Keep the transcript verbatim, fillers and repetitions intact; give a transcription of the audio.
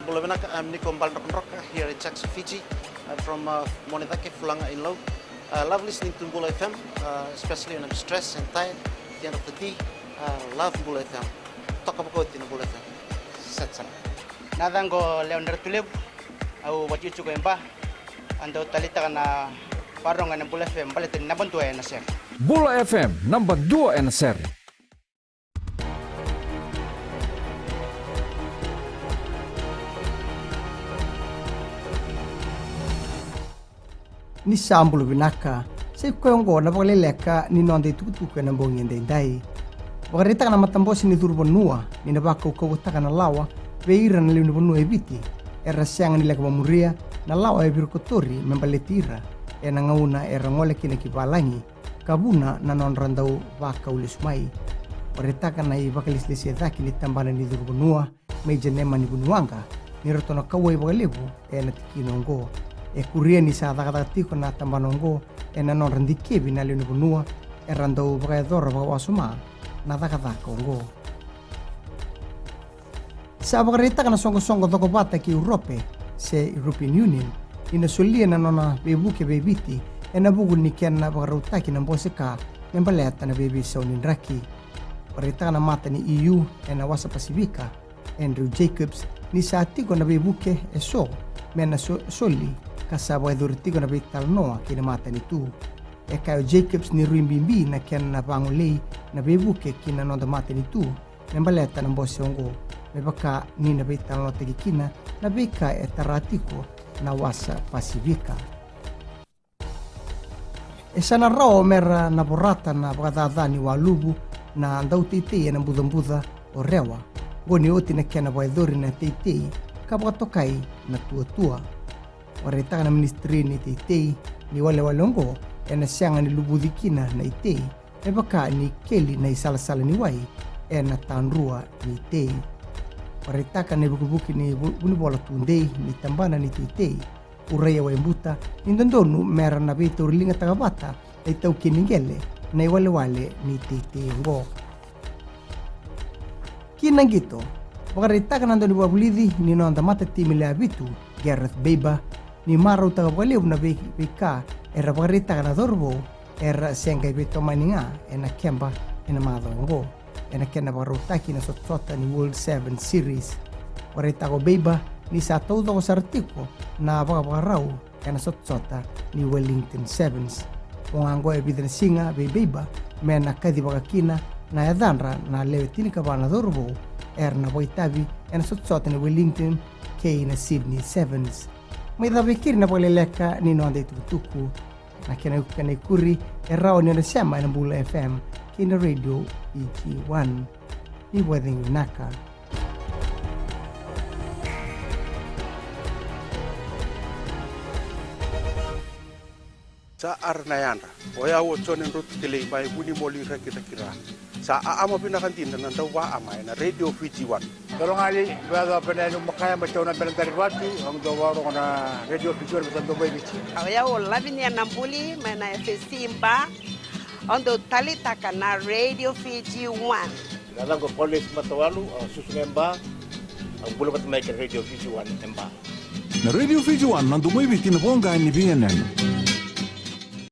Bula vinaka, I'm Niko Baledrokadroka here in Jackson, Fiji. I'm from uh, Monecake, Fulaga in Lau. I love listening to Bula F M, uh, especially when I'm stressed and tired at the end of the day. I love Bula F M. Toka vakauti na Bula F M. Set sara. Na yacaqu o Lewa ni Ratulevu, au vakaitikotiko e Ba. Au dau taleitaka na vakarorogo ena Bula F M baleta ni naba dua ena sere. Bula F M, naba dua ena sere. Ni sa bula vinaka. Sa i koya oqo na vakaleleka ni noda itukutuku ena bogi edaidai. Vakaraitaka na matabose ni curu vanua ni na vakaukauwataka na lawa vei ira na lewe ni vanua e Viti era sega ni leka vamuria na lawa e virikotori me baleti ira ena gauna era gole kina ki valagi ka vuna na nodra dau vakau lesu mai. Vakaraitaka na ivakalesilesi e cake ni tabana ni curu vanua, Major Nemani Vuniwaqa, ni ratou na kauwai vakalevu ena tikina oqo. E kuria ni sa cakacaka tiko na tabana oqo ena nodra dikevi na lewe ni vanua era dau vakayacora vakawasoma na cakacaka oqo. Sa vakaraitaka na soqosoqo cokovata ki Europe se European Union ni na solia na nona veivuke vei Viti ena vuku ni kena vakarautaki na bose ka me baleta na veiveisau ni draki. Vakaraitaka na mata ni E U ena wasa Pasifika, Andrew Jacobs, ni sa tiko na veivuke eso me na so, soli ka sa vakayacori tiko na veitalanoa kei na matanitu. E kaya o Jacobs ni rui bibi na kena vagolei na veivuke ki na noda matanitu me baleta na bose oqo, me vaka ni na veitalanoataki kina na veika e tara tiko na wasa Pasifika. E sa na rawa mera na vorata na vakacaca ni waluvu na dauteitei ena bucabuca o Rewa, qo ni oti na kena vakayacori na teitei ka vakatokai na tuatua. Vakaraitaka na ministry ni teitei ni walewale oqo ena sega ni luvuci kina na itei me vaka ni keli na isalasala ni wai ena tadrua ni tei. Vakaraitaka na ivukivuki ni vu- vunivola tudei ni tabana ni teitei, Uraia Waibuta, ni dodonu mera na veitauriligataka vata na itaukei ni qele na iwalewale ni teitei oqo. Ki na qito, vakaraitaka na dauniveivakavulici ni noda matatimi lewe vitu, Gareth Baber, ni marautaka vakalevu na vei- veika era vakaraitaka na cauravou era se qai veitomani ga ena keba ena macawa oqo ena kena vakarautaki na sotasota ni World Sevens Series. Vakaraitaka o Baber ni sa taucoko sara tiko na vakavakarau ena sotasota ni Wellington Sevens. Oqo e vica na siga vei Baber me na kacivaka kina na yacadra na lewe tinikava na cauravou era na vakaitavi ena sotasota ni Wellington kei na Sydney Sevens. Mai cava e keri na vakaleleka ni noda itukutuku. Na kena, kena ikuri e rawa ni o na sema ena Bula F M kei na Radio Fiji One. Ni vakacegu vinaka. Sa ara na yadra. O yau o Jone Drotu Kelei mai Vunimoli, Rakiraki, Ra. Sa aama vinaka dina na dauvaama ena Radio Fiji One. Dolo gali, vea dau pena yani umakaya ma tau na bela dari vatu, au dau varogo na Radio Fiji One, vesa dau mai Viti. O yau o Lavinia Nabuli mai na F S C Ba. Au dau talitaka na Radio Fiji One. Na yacaqu o Paulesi Matawalu, au susu mai Ba. Au bula vata mai kei na Radio Fiji One e Ba. Na Radio Fiji One, na domo i Viti, na voqa ni veiyanuyanu.